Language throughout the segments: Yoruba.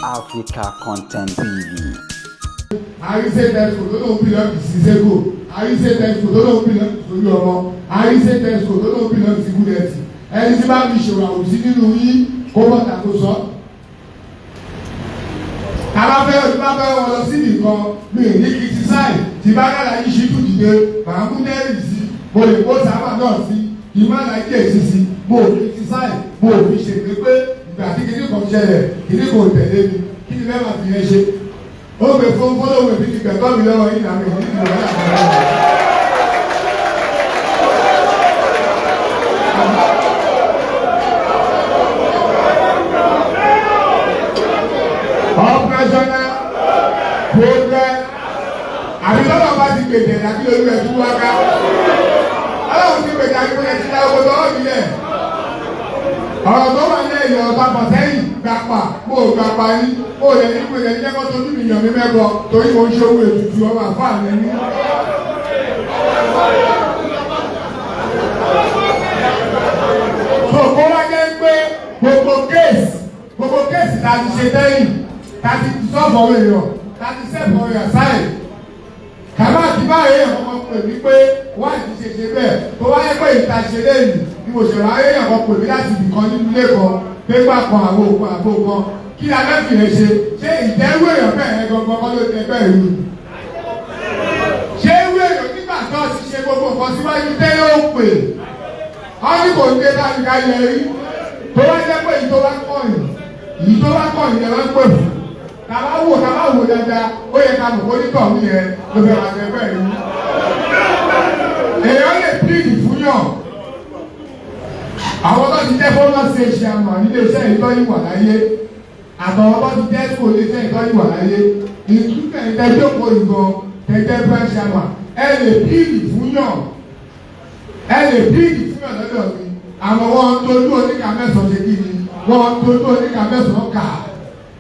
Africa Content TV. Àríṣe tẹsán tó lóun belong sí sego, àríṣe tẹsán tó lóun belong sórí ọmọ, àríṣe tẹsán tó lóun belong sí gúdẹ̀tì. Ẹni tí bá fi ṣòwò àwòsí nínú yín, kó bọ́ta kó sọ. Tàbá fẹ́ bá fẹ́ wọn lọ sí nìkan mi ní kìtìsáì tí bá dára yìí ṣíjú dìde, màá mú dẹ́rì sí, mo lè kó sábà náà sí kì í má la jẹ́ èsì sí. Mo ò kìtìsáì, mo ò fi ṣègbè pé ìgbà tí kìíní kan ṣẹlẹ̀, kìíní kò tẹ̀lé mi. Kí ni fẹ́ máa fi yẹn ṣe? Ó gbé fún fọlọ́wọ́ èmi ti gbẹ̀tọ́ mi lọ́wọ́ yìí náà, mi ní ìlú ọ̀la àwọn ọ̀rọ̀. Operational progress àbí lọ́wọ́ bá ti gbèjẹ̀ àbí lórí ẹ̀ tó wá ká. Ọlọ́run ti gbèjẹ̀ àbí kò ti dá owó tọ́wọ́ mi lẹ̀. Ọ̀rọ̀ tó wà ní ẹ̀yọ̀ ọ̀tá pọ̀ sẹ́yìn gbapà, mo ò gbapà ní, mo ò lè ní pé ẹni jẹ́kọ́ tó ní mílíọ̀nù mẹ́bọ torí mo ń ṣe owó ètùtù ọmọ àfáà mi ní. Kó wá jẹ́ pé gbogbo case ta ti ṣe lẹ́yìn, ta ti sọ́ọ̀bù ọ̀rọ̀ èèyàn, ta ti sẹ́ẹ̀bù ọ̀rọ̀ èèyàn sáì. Kàmá àti báyìí èèyàn kọ́kọ́ pè mí pé wá ti ṣe ṣe bẹ́ẹ̀, tó wáyé pé ìta ṣe lẹ́yìn ni mo ṣẹ̀rọ ayé èèyàn kan pè mí láti ibì kan nínú ilé kan pé gbà kan àwo kan àgbo kan kí la fẹ́ fi yẹn ṣe. Ṣé ìjẹ́rú èèyàn bẹ́ẹ̀ yẹn gangan kọ́ ló tẹ bẹ́ẹ̀ rú? Ṣé irú èèyàn nígbà tó ti ṣe gbogbo nǹkan síwájú tẹ́lẹ̀ ó pè wọ́n ní kò ń dé báyìí ká yẹ rí, tó wá jẹ́ pé èyí tó bá kọ̀yìn lè máa ń pè fún. Tàbá wò dáadáa, ó yẹ ká mọ̀ kó ní tọ̀ mí yẹn ló fẹ́ máa tẹ bẹ́ẹ̀ rú. Èèyàn lè plead fún yàn. Àwọn tó ti jẹ́ former state chairman nílé iṣẹ́ ìtọ́jú wà láyé, àtàwọn tó ti jẹ́ school ilé iṣẹ́ ìtọ́jú wà láyé, ìtúkẹ̀ ìtẹ́jókòó ìgan tẹ́jẹ́ branch chairman, ẹ lè plead fún yàn, ẹ lè plead fún yàn lọ́dọ̀ mi. Àwọn wọn tójú oníkà mẹ́sàn-án ṣe kí ni, wọn tójú oníkà mẹ́sàn-án kà.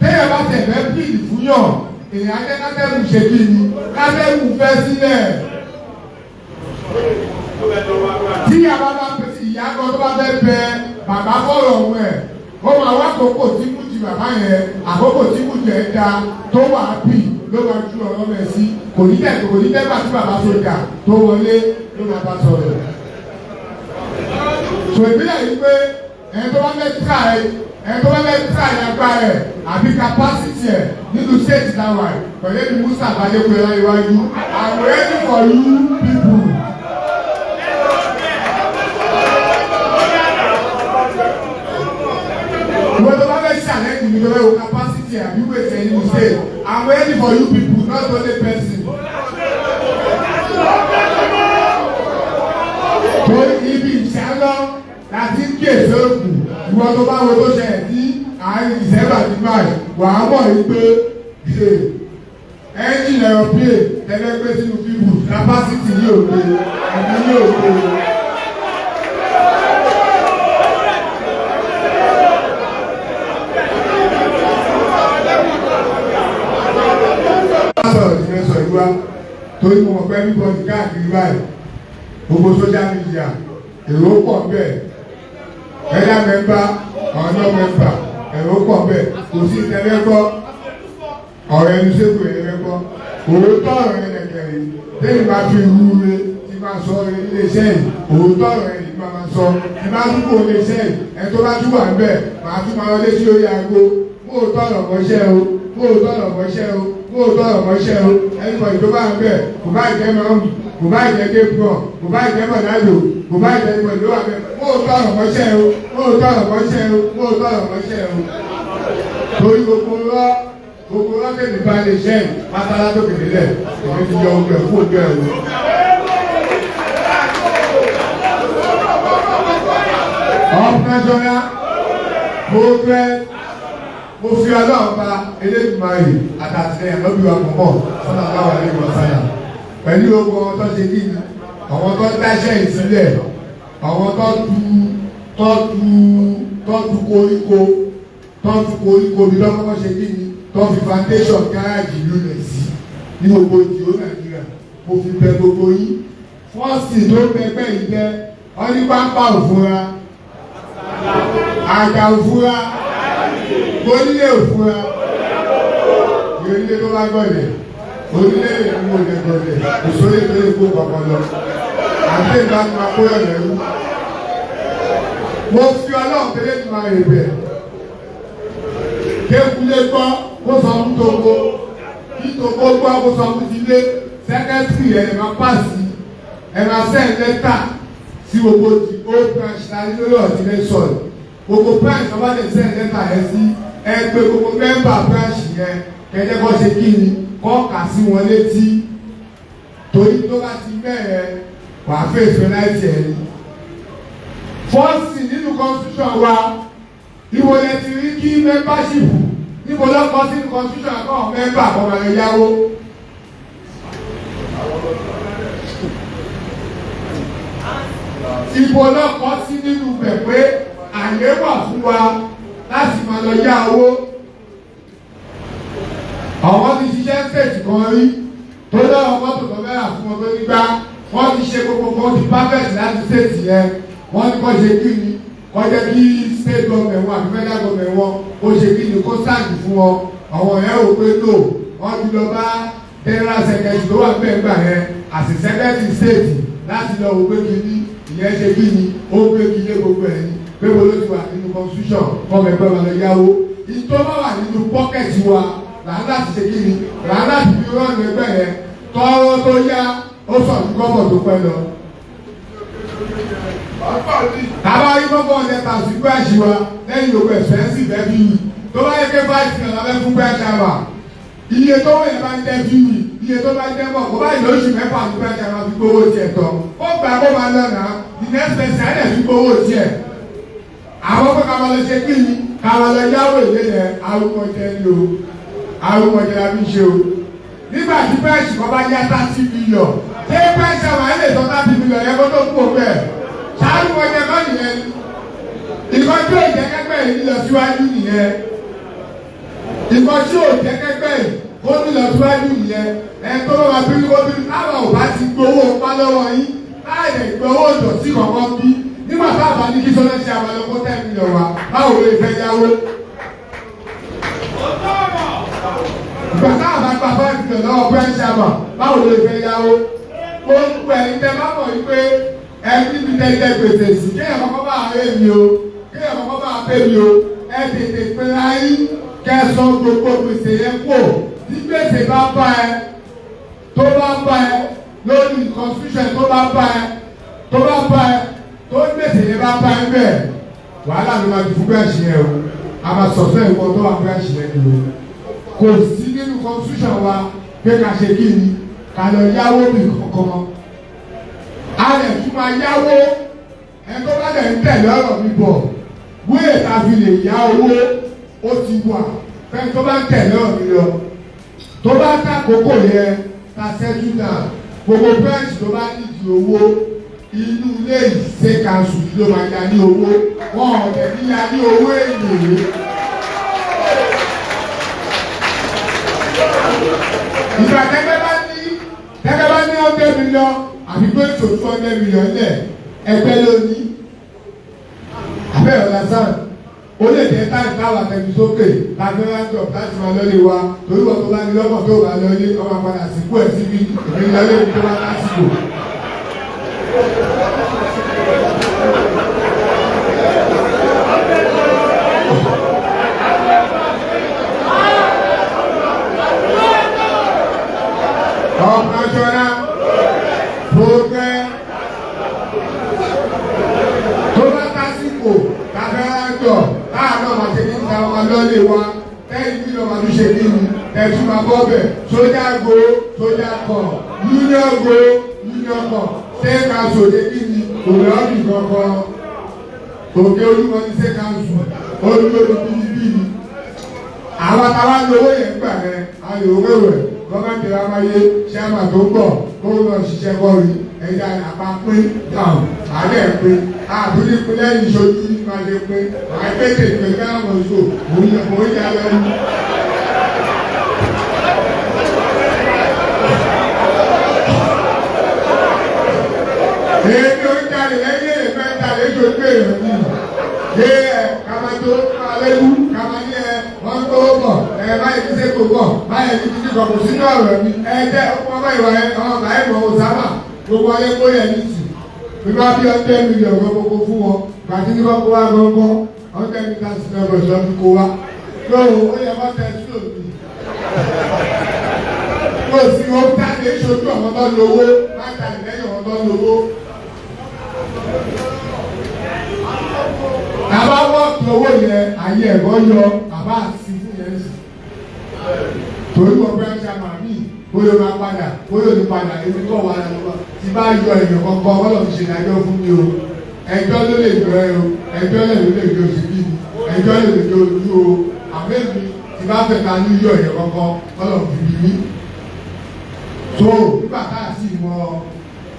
Téèyàn bá tẹ̀ fẹ́ plead fún yàn, èèyàn ajẹ́ kátẹ́rù ṣe kí ni, kátẹ́rù fẹ́ sílẹ̀. Tí yàrá bá pèsè ìyá kan tó bá fẹ́ bẹ bàbá fọ̀rọ̀ ọ̀hún ẹ̀, ó máa wá àkókò tí kù ti bàbá yẹn, àkókò tí kù jẹ́ da tó wà á bì ló máa ju ọ̀rọ̀ mẹ́ sí. Kò ní tẹ́ bá tí bàbá sójà tó wọlé ló máa bá sọ̀rọ̀. Sọ ìbílẹ̀ yìí pé ẹni tó bá fẹ́ try agbára ẹ̀ àbí capacity ẹ̀ nínú state náà pẹ̀lú ẹni Musa Adékúnlé láyéwájú, I'm ready for you people. Ìwọ tó bá fẹ́ challenge mi, tó fẹ́ wo capacity àbí wait ẹni state, I'm ready for you people, not only person. Torí ibi ìṣáná láti ń kíyèsí òkú. Ìwọ tó bá wo tó ṣẹlẹ̀ ní àárín December ní March, wàá mọ̀ yìí pé ṣe engine aeroplane tẹ́lẹ̀ gbé sínú fífù capacity yóò gbé àbí yóò gbé. Sọ̀rọ̀ tí wọ́n sọ yìí wá torí mo mọ̀ pé everybody káàkiri báyìí, gbogbo social media, èrò pọ̀ bẹ́ẹ̀, ẹ̀dá member ọ̀nà member, èrò pọ̀ bẹ́ẹ̀. Kò sí ìtẹ́lẹ́ gbọ́ ọ̀rọ̀ ẹni sẹ́kù ẹ̀rẹ́ gbọ́ òótọ́ ọ̀rọ̀ ẹni kẹ̀kẹ́ tẹ́lẹ̀ máa fi rúure tí máa sọ iléeṣẹ́ yìí. Òótọ́ ọ̀rọ̀ ẹni máa sọ tí máa tún kó iléeṣẹ́ yìí, ẹni tó bá tún wà níbẹ̀ máa tún máa lé sí orí aago. Òótọ́ ọ̀rọ̀ mọ́ṣẹ́ o, òótọ́ ọ̀rọ̀ mọ́ṣẹ́ o, òótọ́ ọ̀rọ̀ mọ́ṣẹ́ o. Ẹni tó bá ń bẹ̀, kò bá jẹ́ mọ́mù, kò bá jẹ́ gébùrọ̀, kò bá jẹ́ bọ̀dálò, kò bá jẹ́ pẹ̀lú àbẹ̀, òótọ́ ọ̀rọ̀ mọ́ṣẹ́ o, òótọ́ ọ̀rọ̀ mọ́ṣẹ́ o, òótọ́ ọ̀rọ̀ mọ́ṣẹ́ o. Torí gbogbo rọ́ tẹ̀lé bá lè ṣẹ́ pátálá tó kéde lẹ̀, èmi ti yọ ogun ẹ̀ fún ojú ẹ̀ o. Operational progress, mo fi Ọlọ́run bá Elédùmarè àtàtìlẹ́yìn lọ́bí wa mọ̀mọ́ sọ́nà aláwọ̀ alẹ́ ìwọ̀sáyà pẹ̀lú ogun àwọn tó ṣe kí ni, àwọn tó dáṣẹ́ ìsílẹ̀, àwọn tó tu koríko, tó tu koríko bí lọ́kọ́kọ́ ṣe kí ni, tó fi foundation gáràjì lulẹ̀ sí ní gbogbo ìdìbò Nàìjíríà. Mo fi bẹ gbogbo yín fọ́ọ̀sì tó bẹgbẹ́ yìí jẹ́ wọ́n ní pápá òfúra, àjà òfúra, onílé òfúra. Onílé tó bá gbọ̀lẹ̀, onílé lè mú olè gbọ̀lẹ̀, òṣòlè tó lè kó kankan lọ. Àti ìgbà tó máa kó yọ̀lẹ̀ rú. Mo fi Ọlọ́run tẹ́lẹ̀ tó máa rè bẹ̀. Kékulé gbọ́ kó sọ fún Togo, kí Togo gbọ́ kó sọ fún tilé, sẹ́kẹ́tìrì ẹ̀ lè máa pàṣẹ, ẹ̀ máa send lẹ́tà sí gbogbo ti old branch láti lórí ọ̀tílé sọ̀rọ̀. Gbogbo branch ọba lè send lẹ́tà yẹn sí ẹ pé gbogbo mẹ́mbà branch yẹn kẹjẹ kọ́ ṣe kí ni kọ́ kà sí wọn létí, torí tó bá ti mẹ́rẹ̀ wàá fèsì láìsí ẹ̀ ni. Fọ́ọ̀sì nínú constitution wa, ìwọ lẹ ti rí kí membership níbo lọ́kọ́ sínú constitution kọ́ mẹ́mbà kọ́ máa lọ yáwó. Ìbò lọ́kọ́ sí nínú bẹ̀ pé àyè wà fún wa láti máa lọ yá owó. Àwọn ti ṣiṣẹ́ state kan rí tó lọ́wọ́ mọ́tò tó fẹ́ rà fún wọn tó nígbà wọ́n ti ṣe gbogbo kan ti perfect láti state yẹn, wọ́n ní kọ́ ṣe kí ni kọ́ jẹ́ kí state government wọn àbí federal government wọn kó ṣe kí ni kó sáàdì fún wọn. Àwọn yẹn rò pé no, wọ́n ti lọ bá general secretary tó wà bẹ́ẹ̀ gbà yẹn àti secretary state láti lọ wò pé kí ni ìyẹn ṣe kí ni ó gbé kí lé gbogbo ẹ̀ ni pé wo ló ti wà nínú constitution kọ́mọ ẹgbẹ́ wa lọ yáwó. Ìtọ́ bá wà nínú pọ́kẹ̀tì wa làá láti ṣe kí ni làá láti fi rọ́ọ̀nù ẹgbẹ́ yẹn tọ́rọ́ tó yá ó sọ̀ ní kọ́bọ̀ tó pẹ́ lọ. Tàbá yí kọ́kọ́ ọ̀dẹ ta sí búrẹ́ṣì wa lẹ́yìn òkú expensive every week. Tó bá yẹ pé 5 million la fẹ́ fún búrẹ́ṣì àwà. Iye tó wọ̀ yẹn bá ń jẹ́ bí wì, iye tó bá jẹ́ bọ̀, kó bá yìí lóṣù mẹ́fà ní búrẹ́ṣì àwà fi gbowó tiẹ̀ tán. Ó gbà kó máa lọ nà, the next person á dẹ̀ fi gbowó tiẹ̀. Àwọn pé ká máa lọ ṣe kí ni, ká máa lọ yáwó ìwé yẹn, arúmọjẹ ni o, arúmọjẹ la fi ṣe o. Nígbà tí búrẹ́ṣì kan bá yá 30 million, ṣé búrẹ́ṣì àwà ẹ̀ lè sọ 30 million yẹn kó tó kú òun bẹ́ẹ̀? Ṣáàrùmọ̀jẹ kọ́ nìyẹn. Ìkan tí ò jẹ́ kẹ́gbẹ́ yìí lọ síwájú nìyẹn. Ìkan tí ò jẹ́ kẹ́gbẹ́ yìí kó ní lọ síwájú nìyẹn. Ẹ tó bá wà bírí kó bírí, táwọn ò bá ti gbowó pa lọ́wọ́ yín, láì lè gbowó ìdọ̀tí kankan bí. Nígbà táwọn bá ní kí sọ́dọ̀ ṣe àwọn ọlọ́kọ́ 10 million wa, báwo ló fẹ́ yáwó? Ìgbà táwọn bá gba 5 million lọ́wọ́ bẹ́ẹ̀ ṣàmà, báwo ló fẹ́ yáwó? Gbogbo ẹ̀yin tẹ́ bá mọ̀ yí pé ẹni bí tẹ́tẹ́ gbèsè sí, kéèyàn kọ́kọ́ bá rẹ̀ mi o, kéèyàn kọ́kọ́ bá pè mí o, ẹ tètè pera yín kẹsàn gbogbo gbèsè yẹn kù. Tí gbèsè bá bá ẹ, tó bá bá ẹ lórí constitution, tó bá bá ẹ, tó bá bá ẹ, tó gbèsè yẹn bá bá ẹ bẹ́ẹ̀, wàhálà ló máa di fún bẹ́ẹ̀ ṣe yẹn o. A máa sọ fẹ́ ìwọ tó wà bẹ́ẹ̀ ṣe yẹn ni o. Kò sí nínú constitution wa pé ká ṣe kí ni ká lọ yáwó mi kankan. A lè tún máa yáwó. Ẹ tó bá lè ń tẹ̀lé ọ̀rọ̀ mi bọ̀, wíyè ta fi lè yá owó ó ti wà fẹ́ tó bá ń tẹ̀lé ọ̀rọ̀ mi lọ. Tó bá tàkókò yẹn ta settle down, gbogbo branch tó bá nídìí owó inú ilé ìṣe kanṣu ló máa ya ní owó. Wọn ò dẹ̀ ní ya ní owó èlé. Ìgbà tẹ́gbẹ́ bá ní 100 million àbí pé tó 200 million lẹ̀ ẹgbẹ́ ló ní. Abẹ́ ọ̀la sàn, ó lè jẹ́ táì táwà tẹ̀mí sókè tàbí ráńdọ̀ láti máa lọ́lé wa, torí wọ́n tó bá ní lọ́mọ tó bá lọ́lé ọmọ padà síkú ẹ̀ síbi èmi lọ́lé mi tó bá lásìkò. Ọ̀pọ̀jọ́ra progress tó bá tásìkò tàbí ráńdọ̀ láàárọ̀ máa ṣe kí n ta ọmọ lọ́lé wa tẹ́yìn bí lọ́ọ́ máa tún ṣe kí ni ẹ̀tún máa bọ́ bẹ̀ sójà go sójà kọ̀ union go union kọ̀ ṣé kanṣu ṣe kí ni òwe ọ̀bì kankan òkè olúmọ ní ṣé kanṣu olúmọ ní bíbí àwọn táwa lówó yẹn gbà yẹn ayò wẹ̀wẹ̀ gọ́mẹ̀ntì amáyé ṣẹ́mà tó ń bọ̀ kó lọ ṣiṣẹ́ bọ́ọ̀lù ẹ̀yà àpapín dáhùn àárẹ̀ pé àbúrí pé lẹ́yìn ìṣojú máa ṣe pé àìpété pé káwọn oṣù òun yà lẹ́nu. Èmi ò ń jalè lẹ́yìn èrè fẹ́ jalè ṣojú èèyàn mi. Ṣé ẹ kàmá tó alẹ́ wú kàmá ní ẹ wọ́n tó bọ̀ ẹ báyìí kí ṣe kò kọ̀ báyẹn ní kíkí kan kò sínú ọ̀rọ̀ mi. Ẹ jẹ́ ọmọ ọmọ ìwà ẹ ọmọ bàá ìmọ̀ Osama gbogbo ayé kó yẹ ní tì. Bí wọ́n bí 100 million gbogbo fún wọn, gbàtí ní wọ́n kó wá gbọ́ngbọ́n 100 million sí ọ̀rọ̀ fi kó wá. Lóòrùn ó yẹ kó tẹ sí òbí. Kò sí o jáde ìṣojú àwọn tó lówó, má jáde lẹ́yìn àwọn tó lówó. Àbá wọ́ọ̀kì owó yẹn, ayé ẹ̀kọ́ yọ, àbá àti fún yẹn sí. Torí wọ́n fẹ́ ṣe àmà mí, bóyá máa padà, bóyá ò ní padà, èmi kọ̀ wá lọ́wọ́. Tí bá yọ èèyàn kankan, wọ́n lọ fi ṣe ìdájọ́ fún mi o. Ẹjọ́ ló lè jọ ẹ o, ẹjọ́ lè ló lè jọ sí bí mi, ẹjọ́ lè lè jọ ojú o. Àmọ́ èmi tí bá fẹ́ ta ní yọ èèyàn kankan, wọ́n lọ fi bí mi. So nígbà tá a sì mọ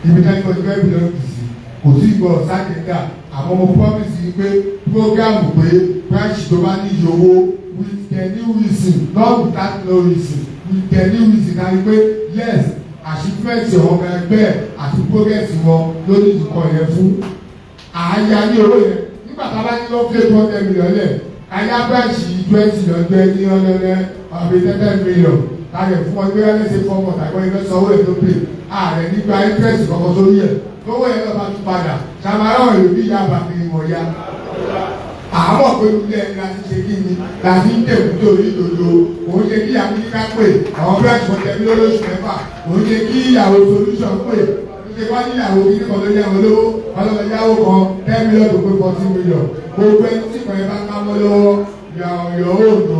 ibi tá a ti fẹ́ bí lọ́ọ́ sí, kò sí ìgbọ́ sákẹ́ńdà. Àmọ́ mo promise yín pé program pé branch tó bá ní iye owó with the new reason, not without no reason, with the new reason na pé yes, achievement ọmọ ẹgbẹ́ àti progress wọn ló ní ìkọ̀ yẹn fún àáyá ní owó yẹn. Nígbà tá a bá ní lọ́ fi 200 million lẹ̀, àyà branch 20 lọ́jọ́ ní ọlọ́lẹ́ àbí 10 million láti fún ọ ní wọ́n ṣe fọ́ọ̀mù tàbí wọ́n fẹ́ sanwó ẹ̀ tó pè ààrẹ nígbà interest kankan sórí ẹ̀ lówó yẹn lọ́ba tún padà sàmárà ọ̀rẹ́ bí ìyá àbàmì ìwọ̀n ya àmọ́ pé ilé ẹni láti ṣe kí ni láti ń tẹ̀kú torí ìdòdó. Òun ṣe kí ìyàwó kíká pè àwọn branch kan tẹ̀mí lóṣù 6, òun ṣe kí ìyàwó solution pè, òun ṣe wá ní ìyàwó kíní kan lórí àwọn olówó ọlọ́mọ yàwó kan 10 million tó pé 14 million. Gbogbo ẹni tí kan yẹn bá ká mọ́ lọ́wọ́ yọ̀ òòlù,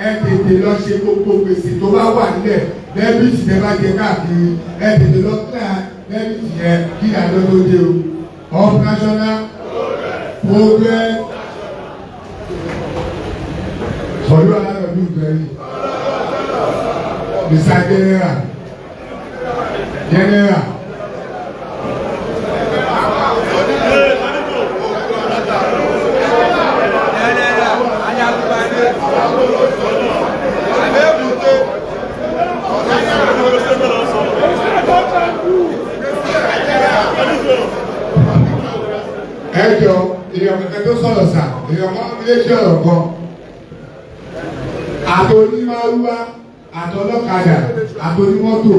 ẹ tètè lọ ṣe gbogbo gbèsè tó bá wà nílẹ̀. Debit tẹ bá jẹ káàkiri, ẹ tètè lọ clear debit yẹn kí ìdájọ́ tó dé o. Up national progress sọ̀rọ̀ alárọ̀bí ìgbẹ́yìn. Mr. General, General. Ẹ jọ, èèyàn kankan tó sọ̀rọ̀ sà, èèyàn kan létí ọ̀rọ̀ kan. Àtònímárúwá, àtọlọ́kadà, àtònímọ́tò,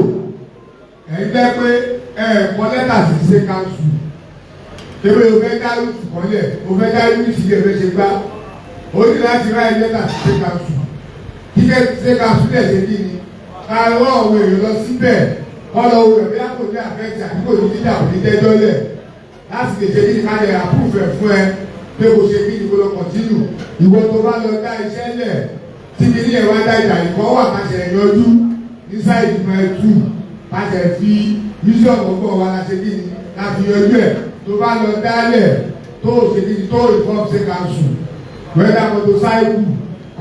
ẹ̀yin jẹ́ pé ẹ kọ lẹ́tà sí ṣe council tẹ́wé, o fẹ́ dá rúùtù kọ́lẹ̀, o fẹ́ dá rúùtù yẹ fẹ́ ṣe gbá, o ní láti ráyè lẹ́tà sí ṣe council. Kíkẹ́ ṣe council lẹ̀ ṣe kí ni ká rán àwọn èèyàn lọ síbẹ̀ kọ́ lọ wò rẹ̀ bí a kò ní àfẹ́tì àbí kò ní dídà, kò ní dẹ́jọ́ lẹ̀ láti lè ṣe kí ni ká lè approve ẹ̀ fún ẹ pé kò ṣe kí ni kò lọ continue. Ìwọ tó bá lọ dá iṣẹ́ lẹ̀ tí kìíní ẹ̀ wá dá ìjà ìkọ́ wà káṣẹ̀ yanjú ní side mile two, káṣẹ̀ fi wisdom ọgbọ́n wa la ṣe kí ni la fi yanjú ẹ̀. Tó bá lọ dálẹ̀ tó ṣe kí ni tó inform ṣe council, whether motorcycle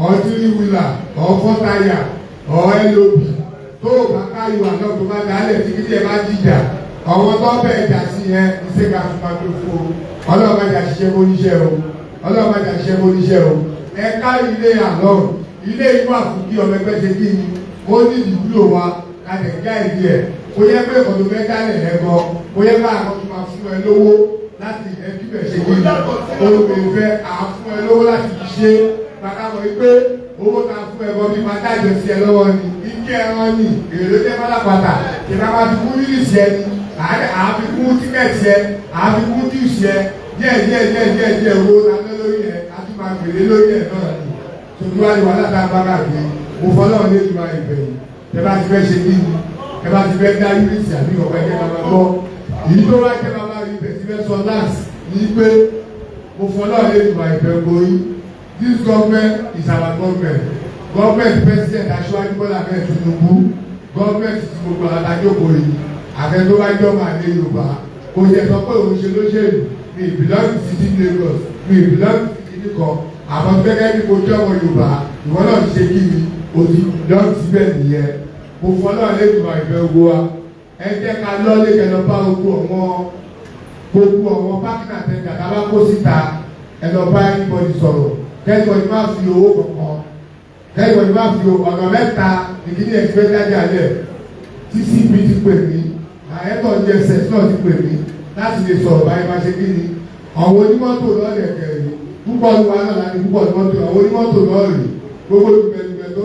or three wheeler or four tire or LOB, tó o bá káyọ̀ àná tó bá dálẹ̀ tí kìíní ẹ̀ bá jìjà, àwọn tó bẹ̀ jà sí yẹn ní ṣe council máa tó fún o. Ọlọ́run má jà ṣiṣẹ́ kó níṣẹ́ o, ọlọ́run má jà ṣiṣẹ́ kó níṣẹ́ o. Ẹ ká ilé àlọ́ ilé inú àfún kí ọmọ ẹgbẹ́ ṣe kí ni ó ní ìwúlò wa ká lè já ìdí ẹ̀. Kó yẹ pé ẹ̀kọ́ tó fẹ́ dálẹ̀ ẹ̀ gan, kó yẹ pé àwọn tó máa fún ẹ lówó láti ẹbí bẹ̀ ṣe kí ni ó lè fẹ́ à fún ẹ lówó láti fi ṣe bàtà mọ̀ pé owó ta fún ẹ gan bí máa dájọ́ sí ẹ lọ́wọ́ ni. Ike ẹran ni èrè ló jẹ́ pátápátá ìbá máa fi kún rírìsì ẹ ni àfi kún ticket ẹ, àfi kún dues ẹ, díẹ̀ díẹ̀ díẹ̀ díẹ̀ díẹ̀. Owó ta lé lórí ẹ, a tún máa gbèrè lórí ẹ náà ni. Tòtú wá ní wàhálà tá a bá káàkiri. Mo fọlọ́run lé ìgbà ìbẹ̀yìn. Tẹ bá ti fẹ́ ṣe kí ni, tẹ bá ti fẹ́ dá unity àbí ọ̀pẹ ẹ̀jẹ̀ bàbá gbọ́. Èyí tó wá jẹ́ bàbá rí ibẹ̀ tí fẹ́ sọ last ní pé mo fọlọ́run lé ìgbà ìbẹ̀ gbòòyì. This government is our government, government President Aṣíwájú Bọ́lá Ahmed Tinubu, government ti gbogbo àtàjókòó yìí. Àfẹ tó bá jọ́ máa lé Yorùbá kò jẹ́ sọ pé òun ṣe lóṣèlú, mi belong to city Lagos, mi belong to city kan. Àmọ́ gẹ́gẹ́ bí mo jọ́ ọmọ Yorùbá, ìwọ náà ti ṣe kí ni o ti belong síbẹ̀ nìyẹn. Mo fọlọ́ lẹ́gbẹ̀ẹ́ ìfẹ́ wo wa, ẹ jẹ́ ká lọ́lé kẹ lọ bá gbogbo àwọn parking attendant tá a bá kó síta. Ẹ lọ bá anybody sọ̀rọ̀, kẹ́nìbọ̀dì má fi owó kankan, kẹ́nìbọ̀dì má fi ọ̀nà mẹ́ta ìkíní ẹ̀sìn dájà lẹ̀. TCP ti pè mí, àyẹ̀tọ̀ DSS náà ti pè mí láti lè sọ̀rọ̀ báyìí máa ṣe kí ni. Àwọn onímọ́tò lọ́ọ̀lẹ̀ kẹrin púpọ̀ ní wàhálà láti púpọ̀ ní mọ́tò, àwọn onímọ́tò lọ́ọ̀rì gbogbo ìgbẹ̀lùgbẹ̀ tó